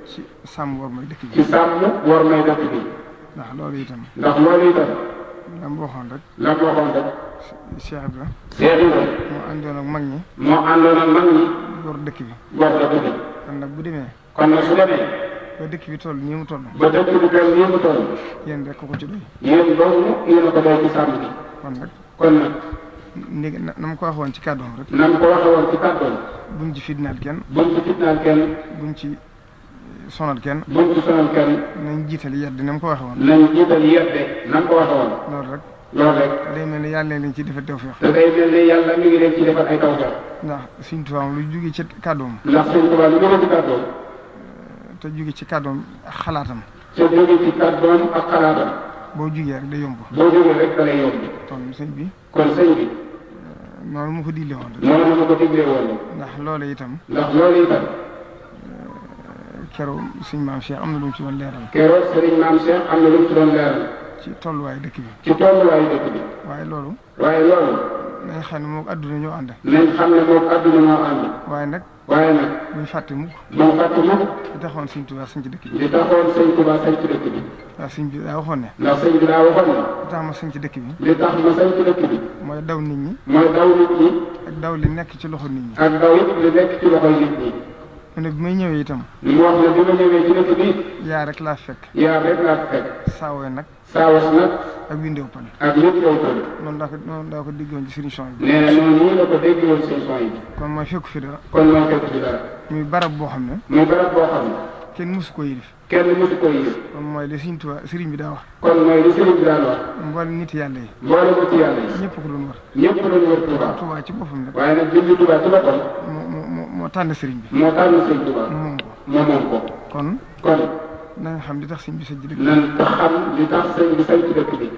ci sàmm war may dëkk bi. ci sàmm war may dëkk bi. ndax loolu itam. ndax loolu itam. la mu waxoon rek. la mu waxoon rek. Cheikh Ibra. Cheikh Ibra. moo àndoon ak mag ñi. moo àndoon ak mag ñi. war dëkk bi. war dëkk bi. kon nag bu demee. kon nag su demee. ba dëkk bi toll nii mu toll. ba dëkk bi toll nii mu toll. yéen rek ko ci doy. yéen doomu yéen a ko doy ci sàmm bi. kon nag. kon nag. ndég na ma ko waxoon ci kàddoom rek. na ma ko waxoon ci kàddoom. buñ ci fitnaal kenn. buñ ci fitnaal kenn. buñ ci sonal kenn. buñ ci sonal kenn. nañ jiital yedd na ma ko waxee woon. nañ jiital yedde na ma ko waxee woon. loolu rek. loolu rek. day mel ni yàlla leen ci defal tawfeex. te day mel ni yàlla mi ngi leen ci defal ay tawfeex. ndax Sëriñ Tuubaa lu jóge ci kàddoom. ndax Sëriñ Tuubaa lu jóge ci kàddoom. te jóge ci kàddoom ak xalaatam. te jóge ci kàddoom ak xalaatam. boo jógee rek day yomb. boo jógee rek da lay yomb. kon sëñ bi. kon sëñ bi. noonu mu ko digle woon rek. noonu mu ko diglee woon. ndax loolu itam. ndax loolu itam. keroog suñu maam Cheikh am na lu mu ci doon leeral. keroog sëriñ maam Cheikh am na lu mu ci doon leeral. ci tolluwaayu dëkk bi. ci tolluwaayu dëkk bi. waaye loolu. waaye loolu. nañ xam ne moom adduna ñoo ànd. nañ xam ne moom adduna ñoo ànd. waaye nag. waaye nag. buñ fàtte mukk. buñ fàtte mukk. li taxoon Sëñ Tuubaa sañ ci dëkk bi. li taxoon Sëñ Tuubaa sañ ci dëkk bi. ndax sëñ bi daa waxoon ne. ndax sëñ bi daa waxoon ne. li tax ma sañ ci dëkk bi. li tax ma sañ ci dëkk bi. mooy daw nit ñi. mooy daw nit ñi. ak daw li nekk ci loxo nit ñi. ak daw it li nekk ci loxoy nit ñi. mu ne bi may ñëwee itam. mu wax ne bi ma ñëwee ci dëkk bi. yaa rek laa fekk. yaa rek laa fekk. saawee nag. saawas nag. ak windew pan. ak yëpp yow pan. noonu daa ko déggoon ci sëriñ son bi. nee na noonu nii la ko dégg woon seen son yi. kon mooy fekku fi dara. kon mooy fekk fi dara. muy barab boo xam ne. muy barab boo xam ne. kenn mësu ko yilif. kenn mësu ko yilif. kon mooy li Sëriñ Tuubaa sëriñ bi daa wax. kon mooy li sëriñ bi daan wax. mboolem nit yàlla yi. mboolem nit yàlla yi. ñëpp ko doon wër. ñëpp doon wër Touba. Touba ci boppam nag. waaye nag jëmmi Touba ci boppam. moo tànn sëriñ bi. moo tànn sëriñ Touba. moom ko. moom ko. kon. kon. na nga xam li tax sëriñ bi sañ ci dëkk bi. nañ ko xam li tax sëriñ bi sañ ci dëkk bi.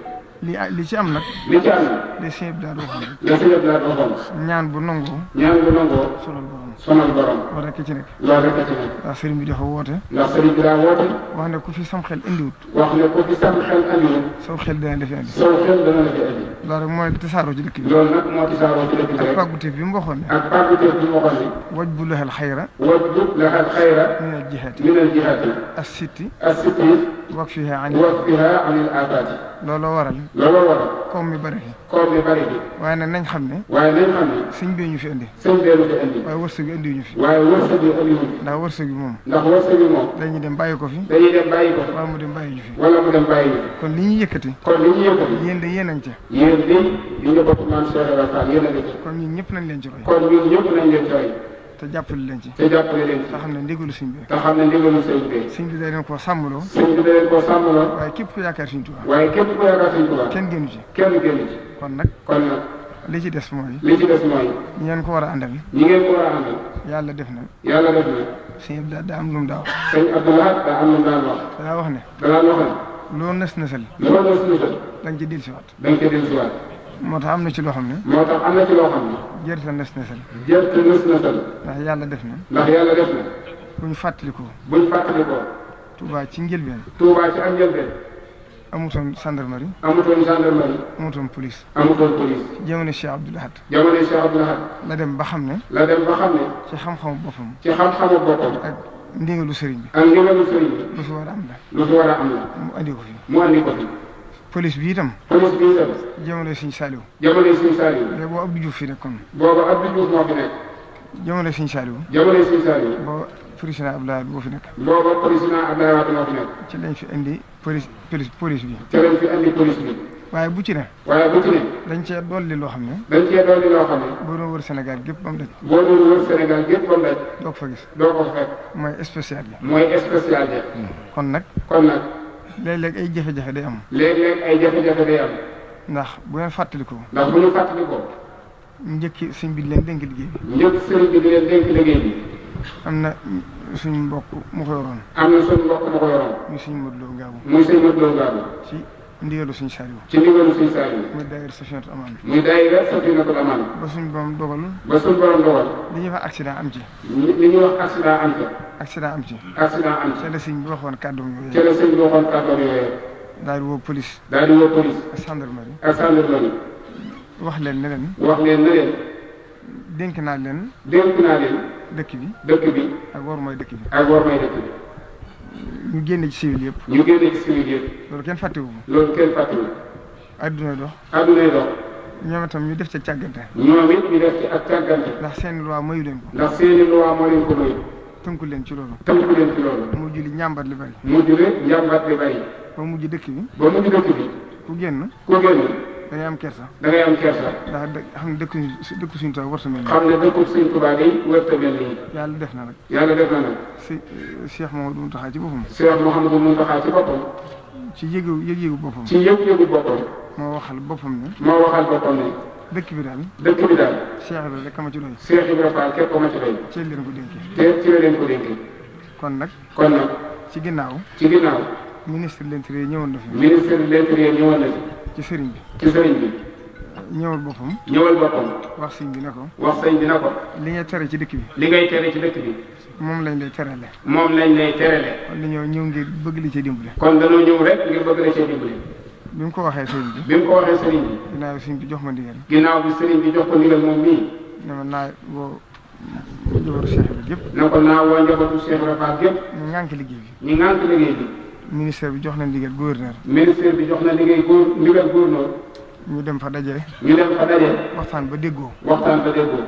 li ci am nag. li ci am. de sëñ bi daal waxoon rek. la sëñ bi daal waxoon. ñaan bu nangoo. ñaan bu nangoo. sonal borom. sonal borom. loolu rek ci nekk. loolu rek a ci nekk. ndax sëriñ bi dafa woote. ndax sëriñ bi daa woote. wax ne ku fi sam xel indiwut. wax ne ku fi sam xel andiwut. saw xel dana la fi andi. saw xel dana la fi andi. loolu rek mooy tasaaroo ci dëkk bi. loolu nag moo tasaaroo ci dëkk bi rek. ak pàgguteef bi mu waxoon ne. ak pàgguteef bi mu waxoon ne. wajbu lahal xayra. wajbu lahal xayra. min al jihaati. min al jihaati. as-sitti. as-sitti. wakfiha anil aafaati. looloo waral. looloo waral. koom mi bari fi. koom mi bari fi. waaye nag nañ xam ne. waaye nañ xam ne. sëñ bee ñu fi indi. sëñ bee ñu fi indi. waaye wërsëg bi indiwuñu fi. waaye wërsëg bi indiwuñu fi. ndax wërsëg bi moom. ndax wërsëg bi moom. dañuy dem bàyyi ko fi. dañuy dem bàyyi ko fi. wala mu dem bàyyi ñu fi. wala mu dem bàyyi ñu fi. kon li ñuy yëkkati. kon li ñuy yëkkati. yéen de yéen a ngi ca. yéen de li nga bokk maam Cheikh Ibra Fall yéen a ngi ci. kon ñun ñëpp nañ leen ci roy. kon ñun ñëpp nañ leen ci roy. te jàppale leen ci. te jàppale leen ci. te xam ne ndigalu sëñ bi. te xam ne ndigalu sëñ bi. sëñ bi da leen koo sàmmaloo. sëñ bi da leen koo sàmmaloo. waaye képp ku yaakaar sëñ Tuubaa. waaye képp ku yaakaar sëñ Tuubaa. kenn génnu ci. kenn génnu ci. kon nag. kon nag. li ci des mooy. li ci des mooy. ñi ngeen ko war a àndal. ñi ngeen ko war a àndal. yàlla def na. yàlla def na. sëñ Abdou daa am lu mu daa wax. sëñ Abdoulaye daa am lu mu daan wax. daa wax ne. danaa wax ne. loo nës nësal. loo nës nësal. da nga ci dellusiwaat. da nga ci dellusiwaat. moo tax am na ci loo xam ne. moo tax am na ci loo xam ne. jërëjëf nës nësal. jërëjëf nës nësal. ndax yàlla def na. ndax yàlla def na. bu ñu fàttalikoo. buñ fàttalikoo. Touba ci njëlbeen. Touba ci ak njëlbeen. amutoon gendarmerie. amutoon gendarmerie. amutoon police. amutoon police. jamono Cheikh Abdoul Ahad. jamono Cheikh Abdoul Ahad. la dem ba xam ne. la dem ba xam ne. ci xam-xamu boppam. ci xam-xamu boppam. ak ndigalu sëriñ bi. ak ndigalu sëriñ bi. lu fi war a am la. lu fi war a am la. mu andi ko fi. mu andi ko fi. police bi itam. police bi itam. jamono Sëriñ Saliou. jamono Sëriñ Saliou. mais boo Abdou Diouf fi nekkoon. boobu Abdou Diouf moo fi nekk. jamono Sëriñ Saliou. jamono Sëriñ Saliou. boo président Abdoulaye boo fi nekk. booba président Abdoulaye Wade moo fi nekk. ci lañ fi indi police bi. ci lañ fi indi police bi. waaye bu ci ne. waaye bu ci ne. dañ cee dolli loo xam ne. dañ cee dolli loo xam ne. boo doon wër Sénégal gépp ba mu daj. boo doon wër Sénégal gépp ba mu daj. doo ko fa gis. doo ko fekk. mooy spécial bi. mooy spécial bi. kon nag. kon nag. léeg-léeg ay jafe-jafe day am. léeg-léeg ay jafe-jafe day am. ndax bu ngeen fàttalikoo. ndax bu ñu fàttalikoo. njëkki sëñ bi di leen dénk liggéey bi. njëkk sëriñ bi di leen dénk liggéey bi. am na suñu mbokk mu ko yoroon. am na suñu mbokk mu ko yoroon. muy suñu Modou Lo Ngaabu. muy sëñ Modou Lo Ngaabu. ci ndigalu suñu Saliou. ci ndigalu suñu Saliou. muy daayira Safinatul Amaan. muy daayira Safinatul Amaan. ba suñu borom dogal. ba suñu borom dogal. li ñuy wax accident am ci. li ñuy wax accident am ci. accident am ci. accident am ci. ca la sëñ bi waxoon kàddoom yooyu. ca la sëñ bi waxoon kàddoom yooyu. daal di woo police. daal di woo police. ak gendarmerie. ak gendarmerie. wax leen ne leen. wax leen ne leen. dénk naa leen. dénk naa leen. dëkk bi. dëkk bi. ak war mooy dëkk bi. ak war mooy dëkk bi. ñu génne ci civil yëpp. ñu génne ci civil yëpp. loolu kenn fàttewu ko. loolu kenn fàttewu. adduna dox. addunay dox. ñoom itam ñu def ca càggante. ñoom it ñu def ci ak càggante. ndax seen loi mayu leen ko. ndax seeni loi moo leen ko mayu. tënku leen ci loolu. tënku leen ci loolu. mujj li njàmbat li bari. mujj li njàmbat li bari. ba mujj dëkk bi. ba mujj dëkk bi. ku génn. ku génn. da ngay am kersa. da ngay am kersa. ndax xam ne dëkk suñu taw warta mel nii. xam ne dëkku suñu Tuubaa day warta mel nii. yàlla def na nag. yàlla def na nag. Cheikh Mouhamadou Mountakha ci boppam. Cheikh Mouhamadou Mountakha ci boppam. ci yëgu boppam. ci yëgu boppam. moo waxal boppam ne. moo waxal boppam ne. dëkk bi daal. dëkk bi daal. Cheikh Ibrahima rek ma ci doy. Cheikh Ibrahima Fall képp ma ci doy. ci leen ko dénkee. te ci la leen ko dénkee. kon nag. ci ginnaaw. ministre de l'Intérieur ñëwoon na fi. ministre de l'Intérieur ñëwoon na fi. ci sëriñ bi. ñëwal boppam. wax sëñ bi ne ko. li ngay tere ci dëkk bi. moom lañ lay terale. kon dañoo ñëw ngir bëgg li ci dimbali. kon dañoo ñëw rek ngir bëgg la ci dimbali. bi mu ko waxee sëriñ bi. ginnaaw sëriñ bi jox ma ndigal. ginnaaw bi sëriñ bi jox ko ndigal moom mii. ne ma naa woo njabootu Cheikh Ibrahima gépp. na ko naa woo njabootu Cheikh Ibrahima Fall gépp. ñu ŋànk liggéey bi. ministère bi jox na ndigal gouverneur. ndigal gouverneur. ñu dem fa daje. waxtaan ba déggoo.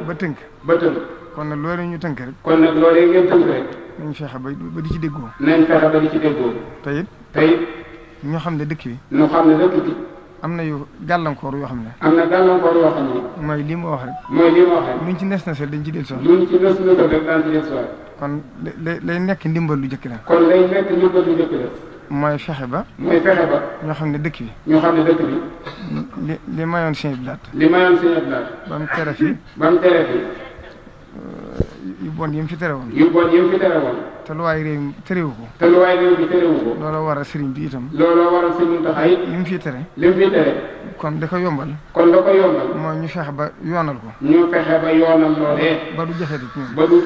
ba tënk. kon nag loolee ñu tënk rek. nañ fexe ba di ci déggoo. te it. ñoo xam ne dëkk bi. am na yu gàllankoor yoo xam ne. mooy lii ma wax rek. luñ ci nes nasal dañ ci dellusiwaat. kon lay nekk ndimbal lu njëkk la. mooy fexe ba. ñoo xam ne dëkk bi. li mayoon Sëñ Blaat. ba mu tere fi. yu bon yi mu fi tere woon. te lu waay réew mi terewu ko. looloo waral sëriñ bi itam. li mu fi tere. kon da ko yombal. mooy ñu fexe ba yoonal ko. loolee. ba du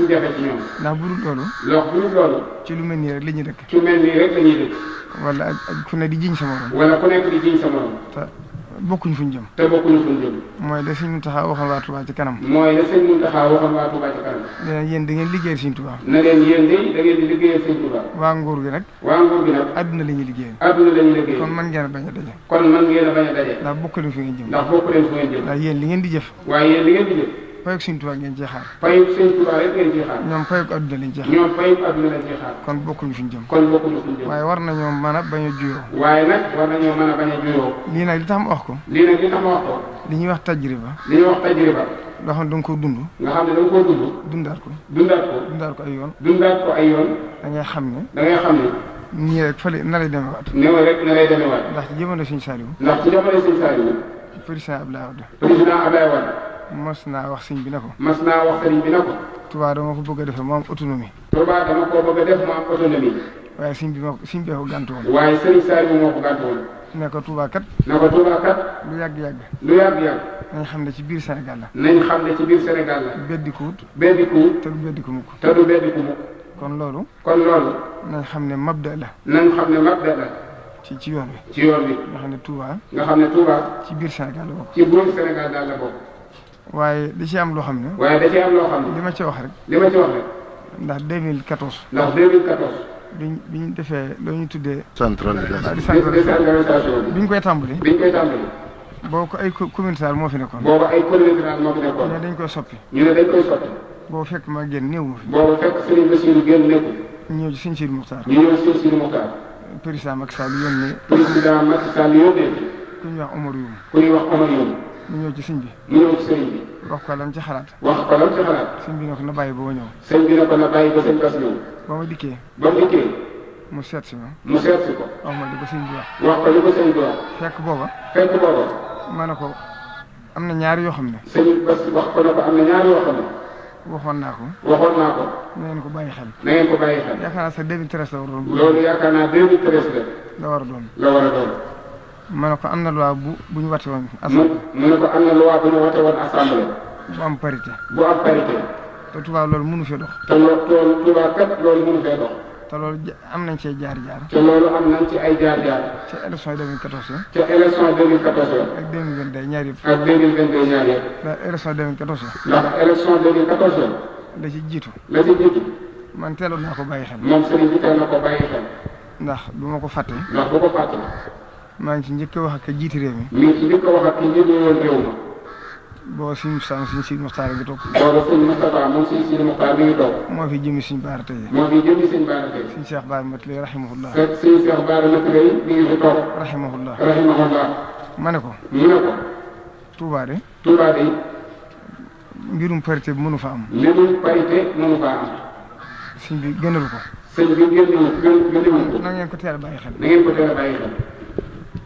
jafe ci ñoom. ndax bu dul loolu. ci lu mel nii rek la ñuy dëkk. wala ak ku ne di jiñ sa morom. te bokkuñ fuñ jëm. mooy da Sëñ Muntaxa waxoon waa Touba ci kanam. nee na yéen da ngeen liggéeyal Sëñ Touba. waa nguur gi nag. adduna la ñuy liggéeyal. kon man ngeen a bañ a daje. ndax bokku leen fi ngeen jëm. ndax yéen li ngeen di jëf. payug Sëñ Tuubaa ngeen ciy xaar. ñoom payug adduna lañ ciy xaar. kon bokkuñu fi ñu jëm. waaye war nañoo mën a bañ a juyoo. lii nag li tax ma wax ko. li ñuy wax tajriba. loo xam ne da nga koo dund. dundaat ko ay yoon. da ngay xam ne. nii rek fële na lay demewaat. ndax ci jamono Sëñ Saaliw. président Abdoulaye Wade. mas naa wax sëñ bi ne ko. Touba dama ko bëgg a defee mu am autonomie. waaye sëñ bi ko gàntu woon. ne ko Touba kat. lu yàgg. nañ xam ne ci biir Sénégal la. beddikuwut. te du beddiku mukk. kon loolu. nañ xam ne mabda la. ci yoon wi. nga xam ne Touba. ci biir Sénégal la bokk. waaye da ci am loo xam ne. li ma ci wax rek. ndax 2014. bi ñu defee loo ñu tuddee. décentralisation bi ñu koy tàmbali. boobu ko ay communautaire moo fi nekkoon. ñu ne dañ koy soppi. boobu fekk ma génn néew ma fi. ñu ñëw ci Sëñ Sidi Muxtaar. président Macky Sall yónnee. ku ñuy wax Omar Youm. mu ñëw ci sëñ bi. wax ko lam ci xalaat. sëñ bi ne ko na bàyyi ba ma ñëw. sëñ ñëw. ba ma dikkee. mu seet si ma. wax ma li ko sëñ bi wax. fekk booba. ma ne ko am na ñaar yoo xam ne. waxoon naa ko. na ngeen ko bàyyi xel. yaakaar naa sax 2013 la war a doon. loolu yaakaar naa 2013 la war a doon. ma ne ko am na loi bu ñu wate woon. assemblée mu ne ko am na loi bu ñu wate woon assemblée. bu am parité. te Touba loolu mënu fee dox. te loolu am nañ cee jaar-jaar. te loolu am nañ ci ay jaar-jaar. ca élection 2014 la. ak 2022 ñaar yëpp. ndax élection 2014 la ci jiitu. man teeloon naa ko bàyyi xel. moom sëriñ bi teel na ko bàyyi xel. ndax du ma ko fàtte. ndax du ko fàtte. maa ngi ci njëkk a wax ak jiiti réew mi. mi ngi ci njëkk a wax ak ki njiitu woon réew ma. boo suñu sànq suñu Sidi Mokhtar gi toog. booba suñu Moustapha moom suñu Sidi Mokhtar mi ngi toog. moo fi jëmi suñu baara tey. moo fi jëmi suñu baara tey. suñu Cheikh Baara Matulay rahimahullah. suñu Cheikh Baara Matulay mi ngi fi toog. rahimahullah. ma ne ko. mu ne ko. Touba de. Touba de. mbirum parité bi mënu fa am. mbirum parité mënu fa am. sëñ bi gënalu ko. sëñ bi gënalu ko. na ngeen ko teel a bàyyi xel. na ngeen ko teel a bàyyi xel.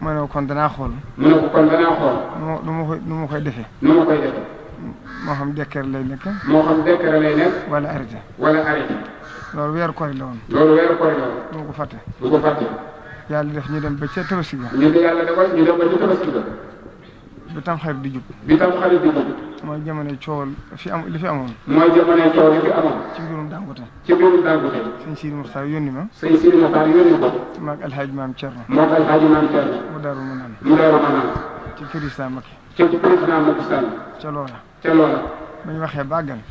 ma ne ko kon danaa xool. mu ne ko kon danaa xool. nu ma koy defee. nu ma koy defee. moo xam décret lay nekk. moo xam décret lay nekk. wala arrêté. wala arrêté. loolu weeru koor la woon. loolu weeru koor la woon. du ma ko fàtte. du ko fàtte. yàlla def ñu dem ba ca tabaski ga. ñu dem ba ca tabaski ga. bi tam xarit di jub. bi tam xarit di jub. mooy jamono coow li fi amoon. mooy jamono coow li fi amoon. ci mbirum Dangote. ci mbirum Dangote. sëñ Sidi Mokhtar yónni ma. sëñ Sidi Mokhtar yónni ko. maag Alhaji Maam Thierno. maag Alhaji Maam Thierno. mu daaru ma naan. mu daaru ma naan. ci président Macky. ci président Macky Sall. ca loola. ca loola.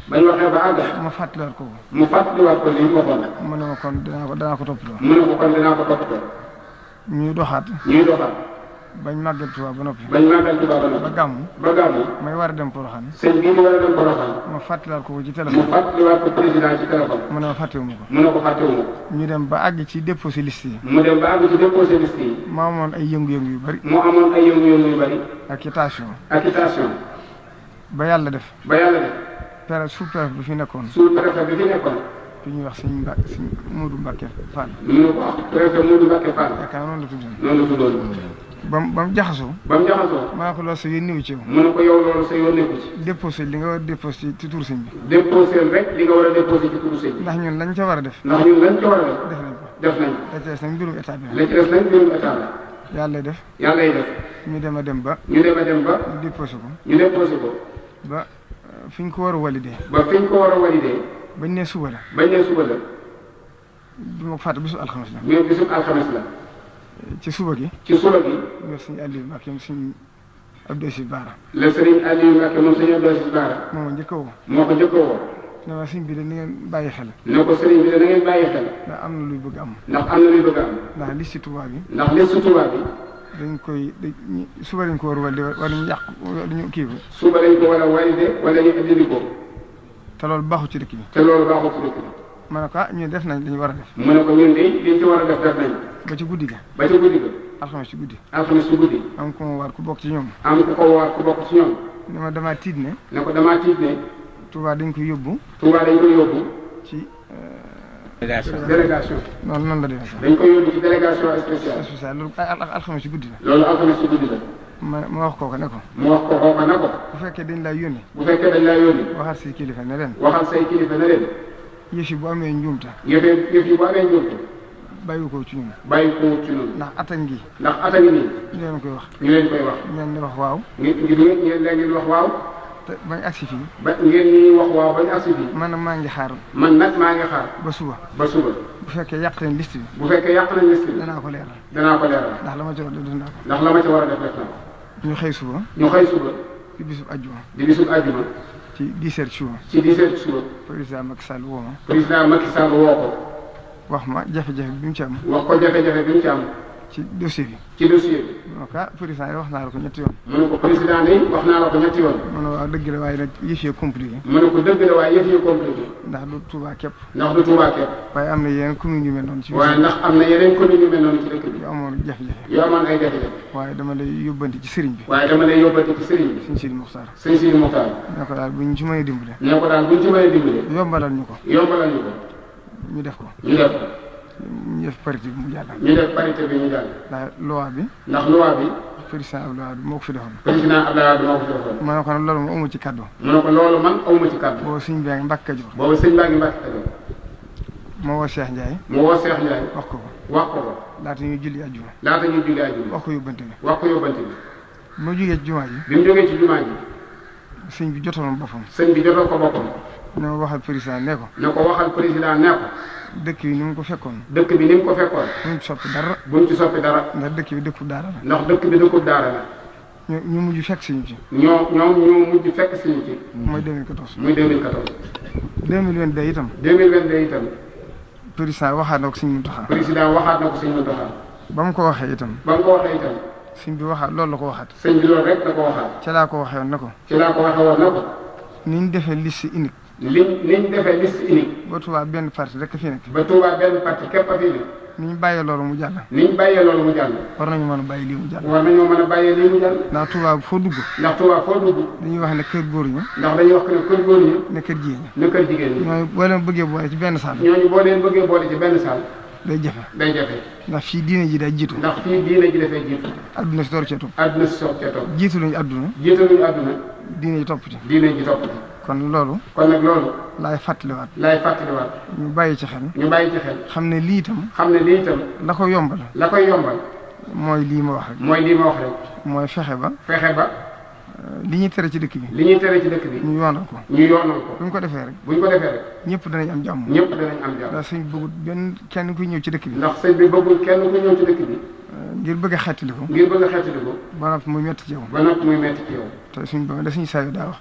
bañ waxee ba àggal. ma fàttaliwaat ko. mu fàttaliwaat ko li mu waxoon. mu ne ma kon danaa ko toppatoo. mu ne ko kon danaa ko toppatoo. ñuy doxaat. bañ màggal Tuubaa ba noppi. ba gàmmu. may war a dem Porokhane. sëñ bii di war a dem Porokhane. ma fàttaliwaat ko ci téléphone. mu ne ma fàttewuma ko. ñu dem ba àgg ci déposé liste yi. mu amoon ay yëngu-yëngu yu bari. acquittation. ba yàlla def. sous-préfet bi fi nekkoon. ki ñuy wax sëñ Modou Mbacke Fall. préfet Modou Mbacke Fall. yaakaar noonu la tuddoon. ba mu jaxasoo. maa ne ko loolu sa yoon néew ci yow. mu ne ko yow loolu sa yoon nekku ci. déposé li nga war a déposé ci turu sëñ bi. déposé rek li nga war a déposé ci turu sëñ bi. ndax ñun lañ ca war a def. def nañ ko. la ci des nag mbirum état bi. yàlla def. ñu dem a dem ba. ñu déposé ko. ba fi ñu ko war a validé. bañ ne suba la. du ma ko fàtte bisu alxames la. ci suba gi. nga sëñ Aliou Mbacke sëñ Abdou Aziz Bara. la sëriñ Aliou Mbacke moom sëñ Abdou Aziz Bara. moo ko njëkk a woo. ne ma sëñ bi de na ngeen bàyyi xel. ndax am na luy bëgg am. ndax liste Touba bi. dañ koy suba lañ ko war a validé wala ñu yàq wala ñu kii ko. suba lañ ko war a validé wala ñu indi ko. te loolu baaxul ci dëkk bi. ma ne ko ñun def nañ li ñu war a def. mu ne ko ñun de liñ ci war a def nañ. ba ci guddi ga. alxames ci guddi. am ku ma waar ku bokk ci ñoom. ne ma damaa tiit ne. Touba dañ koy yóbbu. ci. délégation. noonu la demee sax. dañ koy yóbbu ci délégation spéciale. loolu alxames ci guddi la. ma wax kooku ne ko. bu fekkee dañ laa yónni. waxal say kilifa ne leen. yëf yi bu amee njuumte. bàyyi ko ci ñun. ndax attaque ngi. ñu leen koy wax. ngeen di wax waaw. ngeen wax waaw. te bañ agsi fii. ngeen ñuy wax waaw bañ agsi fii. man nag maa ngi xaar. ba suba. bu fekkee yàq nañ liste bi. danaa ko leeral. ndax la ma ci war a def naa ko. def naa ko. ñu xëy suba. di bisub ajjuma. ci 10 heures suba. président Macky Sall woo ko. wax ma jafe-jafe bi mu ci am. ci dossier bi. donc président yi wax naa la ko ñetti yoon. mu ne ko président yi wax naa la ko ñetti yoon. mu ne waaw dëgg la waaye nag yëf yi compliqué. ndax du Touba képp. waaye am na yeneen communes yu mel noonu. ci dëkk bi. yu amoon jafe-jafe. waaye dama lay yóbbanti ci sëriñ bi. sëñ Sidi Mokhtar. ne ko daal bu ñu ci mën a dimbale. yombalal ñu ko. ñu def ko. ñu def parité bi mu jàll. ndax loi bi. président Abdoulaye Wade moo ko fi defoon. ma ne ko nag loolu man awma ci kaddu. boobu sëñ baa ngi Mbàkke Kajoor. ma woo Cheikh Ndiaye. wax ko. laata ñuy julli àjjuma. wax ko yóbbante bi. bi ma jógee ci jumaa ji. sëñ bi jotoon boppam. ne ma waxal président ne ko. dëkk bi ni mu ko fekkoon. buñ ci soppi dara. ndax dëkk bi dëkkub daara la. ñu mujj fekk si ñu ci. mooy 2014. 2022 itam. président waxaat na ko Sëñ Muntaxa. président waxaat na ko Sëñ Muntaxa. ba mu ko waxee itam. ba mu ko waxee itam. sëñ bi waxaat loolu la ko waxaat. sëñ bi loolu rek la ko waxaat. ca laa ko waxee woon na ko. ci laa ko waxee woon na ko. ni ñu defee liste unique. niñ defee liste unique. ba Touba benn parti rek fi nekk. ba Touba benn parti képp a fi nekk. ni ñu bàyyee loolu mu jàll. ni ñu bàyyee loolu mu jàll. war nañu mën a bàyyi lii mu jàll. war nañoo mën a bàyyee lii mu jàll. ndax Touba foo dugg. ndax Touba foo dugg. dañuy wax ne kër góor ñi. ndax dañuy wax ne kër góor ñi. ne kër jigéen ñi. ne kër jigéen ñi. ñooñu boo leen bëggee boole ci benn saal. ñooñu boo leen bëggee boole ci benn saal. day jafe. day jafe. ndax fii diine ji day jiitu. ndax fii diine ji dafay jiitu. adduna si door cee topp. adduna si soog cee topp. jiitu luñu adduna. jiitu luñu adduna. diine ji topp ci. diine ji topp ci. kon loolu. kon nag loolu. laay fàttaliwaat. ñu bàyyi ci xel. ñu bàyyi ci xel. xam ne lii itam. la ko yombal. la koy yombal. mooy lii ma wax rek. mooy lii ma wax rek. mooy fexe ba. li ñuy tere ci dëkk bi. li ñuy tere ci dëkk bi. ñu yoonal ko. ñu yoonal ko. bu ñu ko defee rek. ñëpp danañ am jàmm. ñëpp danañ am jàmm. ndax sëñ bi bëggul benn kenn kuy ñëw ci dëkk bi. ndax sëñ bi bëggul kenn kuy ñëw ci dëkk bi. ngir bëgg a xeetali ko. ba noppi muy metti ci yow. te suñ borom la sëñ Saliou daa wax.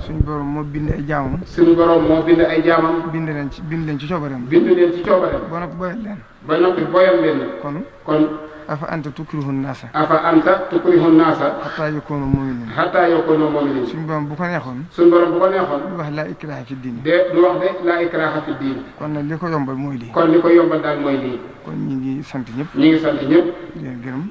suñ borom moo bind ay jaamam. bind leen ci coobareem. ba noppi boyal leen. kon. afa anta tukrihun naasa. xataa yakuunu mu'miniin. suñ borom bu ko neexoon. du wax laa ikraaha fi diin. du wax de laa ikraaha fi diin. kon nag li ko yombal mooy lii. kon ñu ngi sant ñëpp. di leen gërëm.